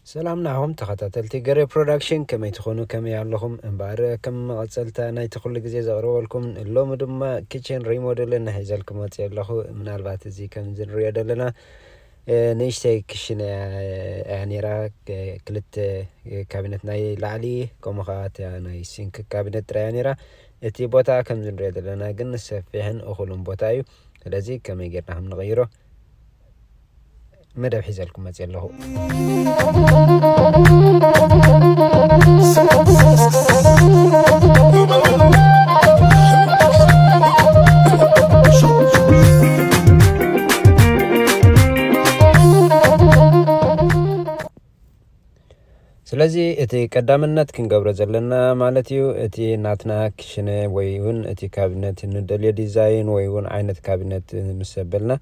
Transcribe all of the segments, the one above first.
ሰላም ንዓኹም ተኸታተልቲ ገሬ ፕሮዳክሽን፣ ከመይ ትኾኑ? ከመይ ኣለኹም? እምበኣር ከም መቐጸልታ ናይቲ ኩሉ ግዜ ዘቕርበልኩም፣ ሎሚ ድማ ኪችን ሪሞደልን ሒዘልኩም መጽየ ኣለኹ። ምናልባት እዚ ከምዚ ንሪኦ ዘለና፣ እ፣ ንእሽተይ ክሽነ እያ፣ እያ ነይራ። ክ-፣ ክልተ፣ እ፣ ካቢነት ናይ ላዕሊ፣ ከምኡ ኸዓ እታ ናይ ሲንክ ካቢነት ጥራይ እያ ነይራ። እቲ ቦታ ከምዚ ንሪኦ ዘለና ግን ሰፊሕን እኹልን ቦታ እዩ። ስለዚ ከመይ ጌርና ከም ንቕይሮ መደብ ሒዘልኩም መጽየ ኣለኹ። ስለዚ እቲ ቀዳምነት ክንገብሮ ዘለና ማለት እዩ፣ እቲ ናትና ክሽነ ወይ እውን እቲ ካቢነት ንደልዮ ዲዛይን ወይ እውን ዓይነት ካቢነት ምስ ዘበልና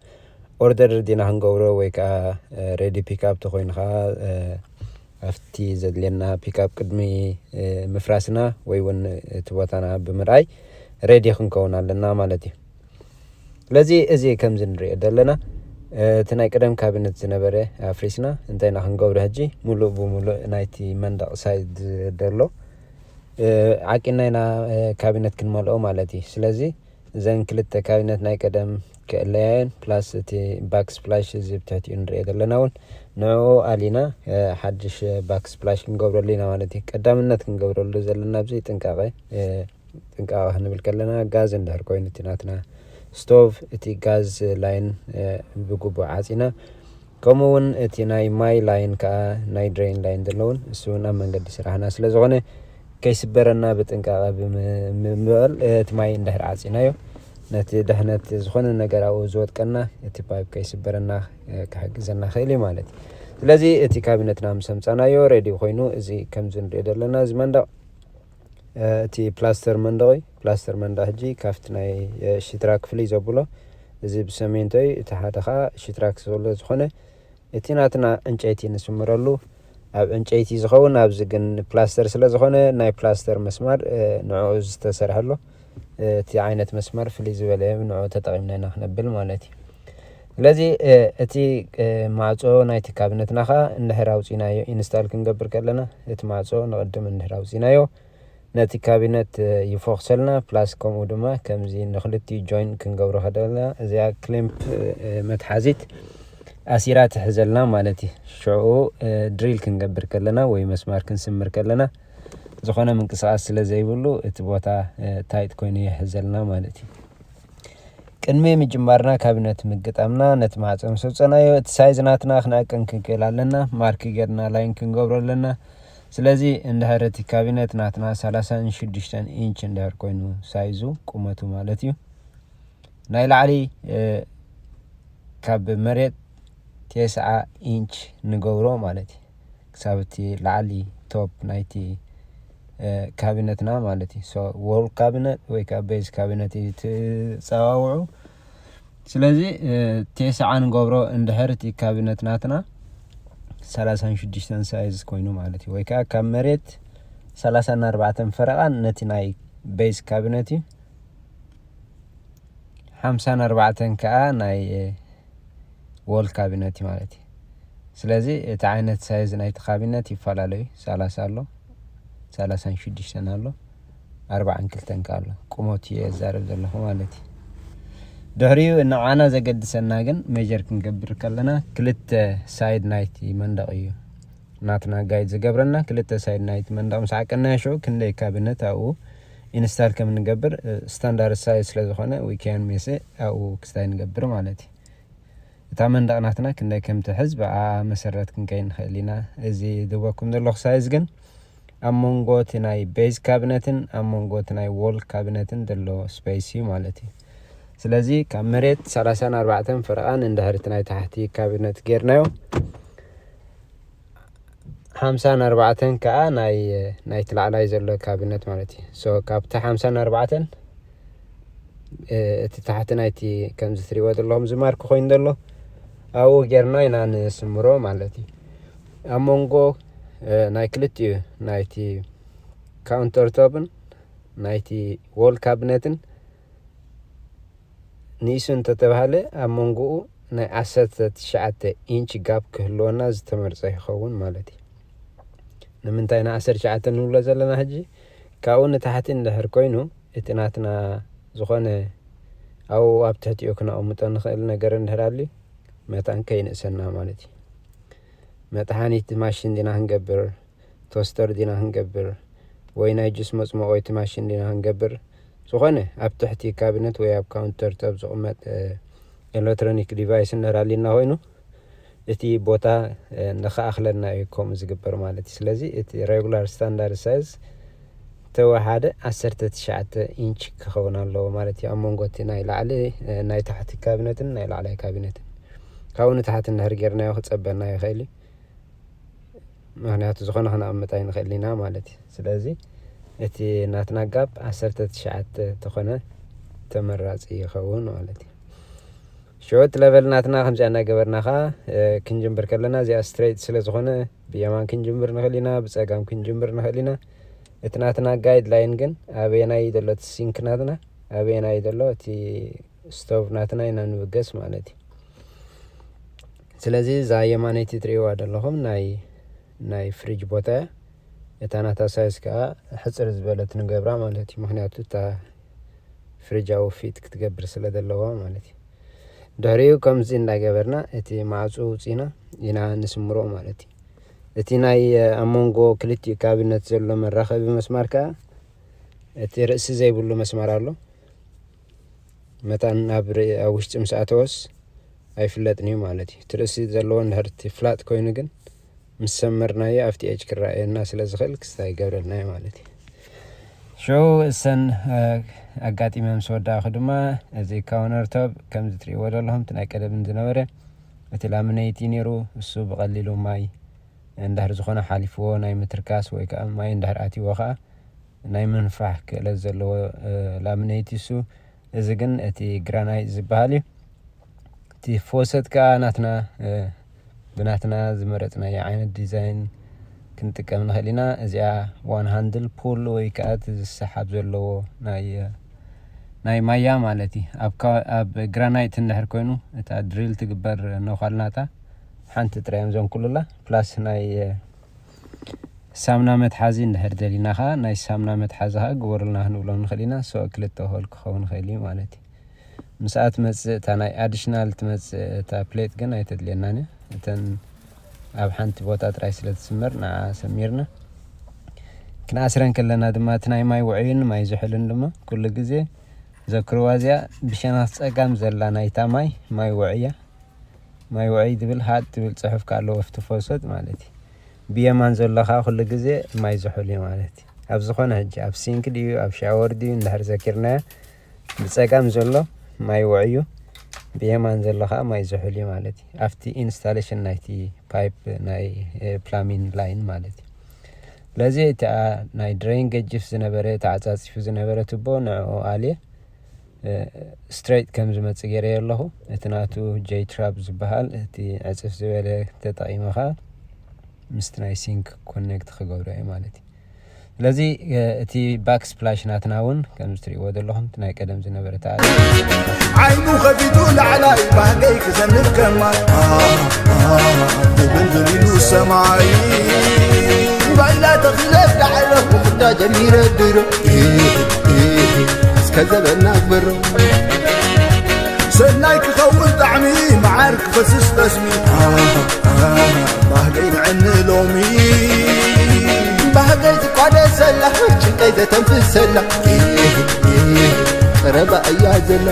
ኦርደር ዲና ክንገብሮ ወይ ከዓ፣ እ፣ ሬዲ ፒክኣፕ ተኾይኑ ከዓ፣ እ፣ ኣብቲ ዘድልየና ፒክኣፕ ቅድሚ፣ እ፣ ምፍራስና ወይ እውን እቲ ቦታና ብምርኣይ ሬዲ ክንከውን ኣለና ማለት እዩ። ስለዚ እዚ ከምዚ ንሪኦ ዘለና፣ እ፣ እቲ ናይ ቀደም ካቢነት ዝነበረ ኣፍሪስና እንታይ ኢና ክንገብሮ ሕጂ? ሙሉእ ብሙሉእ ናይቲ መንደቕ ሳይድ ዘሎ፣ እ፣ ዓቂና ኢና፣ እ፣ ካቢነት ክንመልኦ ማለት እዩ። ስለዚ እዘን ክልተ ካቢነት ናይ ቀደም ክእለያየን ፕላስ እቲ ባክ ስፕላሽ እዚ ብትሕቲኡ ንሪኦ ዘለና እውን ንዕኡ ኣሊና፣ እ፣ ሓድሽ ባክ ስፕላሽ ክንገብረሉ ኢና ማለት እዩ። ቀዳምነት ክንገብረሉ ዘለና ኣብዚ ጥንቃቐ፣ እ፣ ጥንቃቐ ክንብል ከለና ጋዝ እንድሕር ኮይኑ እቲ ናትና ስቶቭ እቲ ጋዝ ላይን፣ እ፣ ብግቡእ ዓፂና፣ ከምኡ እውን እቲ ናይ ማይ ላይን ከዓ ናይ ድሬን ላይን ዘለውን እሱ እውን ኣብ መንገዲ ስራሕና ስለ ዝኾነ ከይስበረና ብጥንቃቐ ብምባል፣ እ፣ እቲ ማይ እንድሕር ዓፂናዮ ነቲ ድሕነት ዝኾነ ነገር ኣብኡ ዝወጥቀና እቲ ፓይፕ ከይስበረና፣ እ፣ ክሕግዘና ክእል እዩ ማለት እዩ። ስለዚ እቲ ካቢነትና ምስ ኣምፃናዮ ሬዲ ኮይኑ እዚ ከምዚ ንሪኦ ዘለና እዚ መንደቕ፣ እ፣ እቲ ፕላስተር መንደቕ እዩ። ፕላስተር መንደቕ ሕጂ ካብቲ ናይ፣ እ፣ ሽትራክ ፍልይ ዘብሎ እዚ ብሰሜንቶ እዩ፣ እቲ ሓደ ከዓ ሽትራክ ዘሎ ዝኾነ እቲ ናትና ዕንጨይቲ ንስምረሉ ኣብ ዕንጨይቲ ዝኸውን፣ ኣብዚ ግን ፕላስተር ስለ ዝኾነ ናይ ፕላስተር መስማር፣ እ፣ ንዕኡ ዝተሰርሐ ኣሎ። እ፣ እቲ ዓይነት መስመር ፍልይ ዝበለ እዩ፣ ንዕኡ ተጠቒምና ኢና ክነብል ማለት እዩ። ስለዚ፣ እ፣ እቲ፣ እ፣ ማዕጾ ናይቲ ካቢነትና ኸኣ እንድሕር ኣውጺእናዮ፣ ኢንስታል ክንገብር ከለና እቲ ማዕጾ ንቕድም እንድሕር ኣውጺእናዮ፣ ነቲ ካቢነት፣ እ፣ ይፎኽሰልና። ፕላስ ከምኡ ድማ ከምዚ ንኽልቲኡ ጆይን ክንገብሮ ከደለና እዚኣ ክሌምፕ፣ እ፣ መትሓዚት ኣሲራ ትሕዘልና ማለት እዩ። ሽዑ፣ እ፣ ድሪል ክንገብር ከለና ወይ መስማር ክንስምር ከለና ዝኾነ ምንቅስቓስ ስለ ዘይብሉ እቲ ቦታ፣ እ፣ ታይት ኮይኑ ይሕዘልና ማለት እዩ። ቅድሚ ምጅማርና ካቢነት ምግጣምና ነቲ ማዕጾ ምስ ኣውጸናዮ እቲ ሳይዝ ናትና ክንዕቅን ክንክእል ኣለና። ማርክ ጌርና ላይን ክንገብሮ ኣለና። ስለዚ እንድሕር እቲ ካቢነት ናትና ሰላሳን ሽዱሽተን ኢንች እንድሕር ኮይኑ ሳይዙ ቁመቱ ማለት እዩ፣ ናይ ላዕሊ፣ እ፣ ካብ መሬት ተስዓ ኢንች ንገብሮ ማለት እዩ። ክሳብ እቲ ላዕሊ ቶፕ ናይቲ፣ እ፣ ካቢነትና ማለት እዩ። ሶ ዎል ካቢነት ወይ ከዓ ቤዝ ካቢነት እዩ ትፀዋውዑ። ስለዚ፣ እ፣ ተስዓ ንገብሮ እንድሕር እቲ ካቢነት ናትና ሰላሳን ሽዱሽተን ሳይዝ ኮይኑ ማለት እዩ። ወይ ከዓ ካብ መሬት ሰላሳን ኣርባዕተን ፈረቓን ነቲ ናይ ቤዝ ካቢነት እዩ። ሓምሳን ኣርባዕተን ከዓ ናይ፣ እ፣ ዎል ካቢነት እዩ ማለት እዩ። ስለዚ እቲ ዓይነት ሳይዝ ናይቲ ካቢነት ይፈላለዩ። ሰላሳ ኣሎ፣ ሰላሳን ሽዱሽተን ኣሎ፣ ኣርባዓን ክልተን ከኣ ኣሎ። ቁመቱ እየ ዝዛረብ ዘለኹ ማለት እዩ። ድሕሪኡ ንዓና ዘገድሰና ግን ሜጀር ክንገብር ከለና ክልተ ሳይድ ናይቲ መንደቕ እዩ ናትና ጋይድ ዝገብረና። ክልተ ሳይድ ናይቲ መንደቕ ምስ ዓቀናዮ ሽዑ ክንደይ ካቢነት ኣብኡ ኢንስታል ከም እንገብር፣ እ፣ ስታንዳርድ ሳይዝ ስለ ዝኾነ we can mess ኣብኡ ክስታይ ንገብር ማለት እዩ። እታ መንደቕ ናትና ክንደይ ከም ትሕዝ ብኣ መሰረት ክንከይድ ንኽእል ኢና። እዚ ዝህበኩም ዘለኹ ሳይዝ ግን ኣብ መንጎ እቲ ናይ ቤዝ ካቢነትን ኣብ መንጎ እቲ ናይ ዎል ካቢነትን ዘሎ ስፔስ እዩ ማለት እዩ። ስለዚ ካብ መሬት ሰላሳን ኣርባዕተን ፈረቓን እንድሕር እቲ ናይ ታሕቲ ካቢነት ጌርናዮ፣ ሓምሳን ኣርባዕተን ከኣ ናይ፣ ናይቲ ላዕላይ ዘሎ ካቢነት ማለት እዩ። ሶ ካብቲ ሓምሳን ኣርባዕተን፣ እ፣ እቲ ታሕቲ ናይቲ ከምዚ ትሪእዎ ዘለኹም እዚ ማርክ ኮይኑ ዘሎ ኣብኡ ጌርና ኢና ንስምሮ ማለት እዩ። ኣብ መንጎ፣ እ፣ ናይ ክልቲኡ ናይቲ ካውንተር ቶፕን ናይቲ ዎል ካቢነትን ንኢሱ እንተተባህለ ኣብ መንጎኡ ናይ ዓሰርተ ትሽዓተ ኢንች ጋፕ ክህልወና ዝተመርጸ ይኸውን ማለት እዩ። ንምንታይ ኢና ዓሰርተ ትሽዓተ ንብሎ ዘለና ሕጂ? ካብኡ ንታሕቲ እንድሕር ኮይኑ፣ እቲ ናትና ዝኾነ ኣብኡ ኣብ ትሕቲኡ ክነቕምጦ ንኽእል ነገር እንድሕር ኣልዩ፣ መታን ከይንእሰና ማለት እዩ። መጥሓኒት ማሽን ዲና ክንገብር፣ ቶስተር ዲና ክንገብር፣ ወይ ናይ ጁስ መጽመቖይቲ ማሽን ዲና ክንገብር፣ ዝኾነ ኣብ ትሕቲ ካቢነት ወይ ኣብ ካውንተር ቶፕ ዝቕመጥ ኤሌክትሮኒክ ዲቫይስ እንድሕር ኣልዩና ኮይኑ፣ እቲ ቦታ ንኽኣኽለና እዩ ከምኡ ዝግበር ማለት እዩ። ስለዚ እቲ ሬጉላር ስታንዳርድ ሳይዝ ተወሓደ ዓሰርተ ትሽዓተ ኢንች ክኸውን ኣለዎ ማለት እዩ፣ ኣብ መንጎ እቲ ናይ ላዕሊ፣ ናይ ታሕቲ ካቢነትን ናይ ላዕላይ ካቢነትን። ካብኡ ንታሕቲ እንድሕር ጌርናዮ ክጸበና ይኽእል እዩ። ምኽንያቱ ዝኾነ ክነቕምጥ ኣይንኽእል ኢና ማለት እዩ። ስለዚ እቲ ናትና ጋፕ ዓሰርተ ትሽዓተ ተኾነ ተመራጺ ይኸውን ማለት እዩ። ሸወት ለቨል ናትና ከምዚኣ እናገበርና ኸዓ ክንጅምር ከለና፣ እዚኣ ስትሬት ስለ ዝኾነ ብየማን ክንጅምር ንኽእል ኢና፣ ብጸጋም ክንጅምር ንኽእል ኢና። እቲ ናትና ጋይድ ላይን ግን ኣበየናይ ዘሎ እቲ ሲንክ ናትና፣ ኣበየናይ ዘሎ እቲ ስቶቭ ናትና ኢና ንብገስ ማለት እዩ። ስለዚ እዛ የማነይቲ ትርእይዋ ዘለኹም ናይ ናይ ፍሪጅ ቦታ እያ። እታ ናታ ሳይዝ ከዓ ሕፅር ዝበለት ንገብራ ማለት እዩ፣ ምክንያቱ እታ ፍሪጅ ኣው ፊት ክትገብር ስለ ዘለዋ ማለት እዩ። ድሕሪኡ ከምዚ እንዳገበርና እቲ ማዕፁ ውፂና ኢና ንስምሮ ማለት እዩ። እቲ ናይ ኣብ መንጎ ክልቲኡ ካቢነት ዘሎ መራኸቢ መስማር ከዓ እቲ ርእሲ ዘይብሉ መስማር ኣሎ። መታን ኣብ ር- ኣብ ውሽጢ ምስ ኣተወስ ኣይፍለጥን እዩ ማለት እዩ። እቲ ርእሲ ዘለዎ እንድሕር እቲ ፍላጥ ኮይኑ ግን ምስ ሰመርናዮ ኣብቲ ኤጅ ክረኣየና ስለ ዝኽእል ክስታ ይገብረልና እዩ ማለት እዩ። ሸው እሰን ኣጋጢመ ምስ ወዳእኹ ድማ እዚ ካውነር ቶብ ከምዚ ትርእይዎ ዘለኹም እቲ ናይ ቀደም ዝነበረ እቲ ላምነይቲ ነይሩ። እሱ ብቐሊሉ ማይ እንድሕር ዝኾነ ሓሊፍዎ ናይ ምትርካስ ወይ ከዓ ማይ እንድሕር ኣትይዎ ከዓ ናይ ምንፋሕ ክእለት ዘለዎ ላምነይቲ እሱ። እዚ ግን እቲ ግራናይት ዝበሃል እዩ። እቲ ፎሰት ከዓ ናትና ብናትና ዝመረፅናዮ ዓይነት ዲዛይን ክንጥቀም ንኽእል ኢና። እዚኣ ዋን ሃንድል ፑል ወይ ከዓ እቲ ዝሰሓብ ዘለዎ ናይ ናይ ማያ ማለት እዩ። ኣብ ካ- ኣብ ግራናይት እንድሕር ኮይኑ እታ ድሪል ትግበር ነዃልናታ ሓንቲ ጥራይ እዮም ዘንኩሉላ ፕላስ ናይ ሳምና መትሓዚ እንድሕር ደሊና ኸዓ ናይ ሳምና መትሓዚ ኸዓ ግበሩልና ክንብሎም ንኽእል ኢና። ሶ ክልተ ሆል ክኸውን ይኽእል እዩ ማለት እዩ። ምስኣ ትመፅእ እታ ናይ ኣዲሽናል ትመፅእ እታ ፕሌት ግን ኣይተድልየናን እያ። እተን ኣብ ሓንቲ ቦታ ጥራይ ስለ ትስመር ንዓ ሰሚርና ክንኣስረን ከለና ድማ እቲ ናይ ማይ ውዕይን ማይ ዝሑልን ድማ ኩሉ ግዜ ዘክርዋ እዚኣ ብሸነኽ ፀጋም ዘላ ናይታ ማይ ማይ ውዕያ ማይ ውዕይ ዝብል ሃጥ ዝብል ፅሑፍ ከ ኣለዎ ኣብቲ ፎሰት ማለት እዩ። ብየማን ዘሎ ከዓ ኩሉ ግዜ ማይ ዝሑል እዩ ማለት እዩ። ኣብ ዝኾነ ሕጂ ኣብ ሲንክ ድዩ ኣብ ሻወር ድዩ እንድሕር ዘኪርናዮ ብፀጋም ዘሎ ማይ ውዕዩ ብየማን ዘሎ ከዓ ማይ ዝሑል እዩ ማለት እዩ። ኣብቲ ኢንስታሌሽን ናይቲ ፓይፕ ናይ ፕላሚን ላይን ማለት እዩ። ስለዚ እቲ ናይ ድሬን ገጅፍ ዝነበረ ተዓፃፂፉ ዝነበረ ቱቦ ንዕኡ ኣልየ ስትሬት ከም ዝመፅእ ገይረዮ ኣለኹ። እቲ ናቱ ጀይ ትራፕ ዝበሃል እቲ ዕፅፍ ዝበለ ተጠቒምኻ ምስቲ ናይ ሲንክ ኮኔክት ክገብሮ እዩ ማለት እዩ። ስለዚ እቲ ባክ ስፕላሽ ናትና እውን ከምዚ ትሪእዎ ዘለኹም እቲ ናይ ቀደም ዝነበረ ተኣ ዓይኑ ከፊቱ ላዕላይ ባህገይ ክዘንብ ከማይ ትብል ዝሪሉ ሰማይ ባይላ ተኽለ ዳዕለ ክፍዳ ጀሚረ ድሮ እስከ ዘበና ግበሮ ሰናይ ክኸውን ጣዕሚ መዓር ክፈስስ ጠስሚ ባህገይ ንዕኒ ሎሚ ባህገይ ትቋደሰላ ጭንቀይ ዘተንፍሰላ ቀረባ እያ ዘላ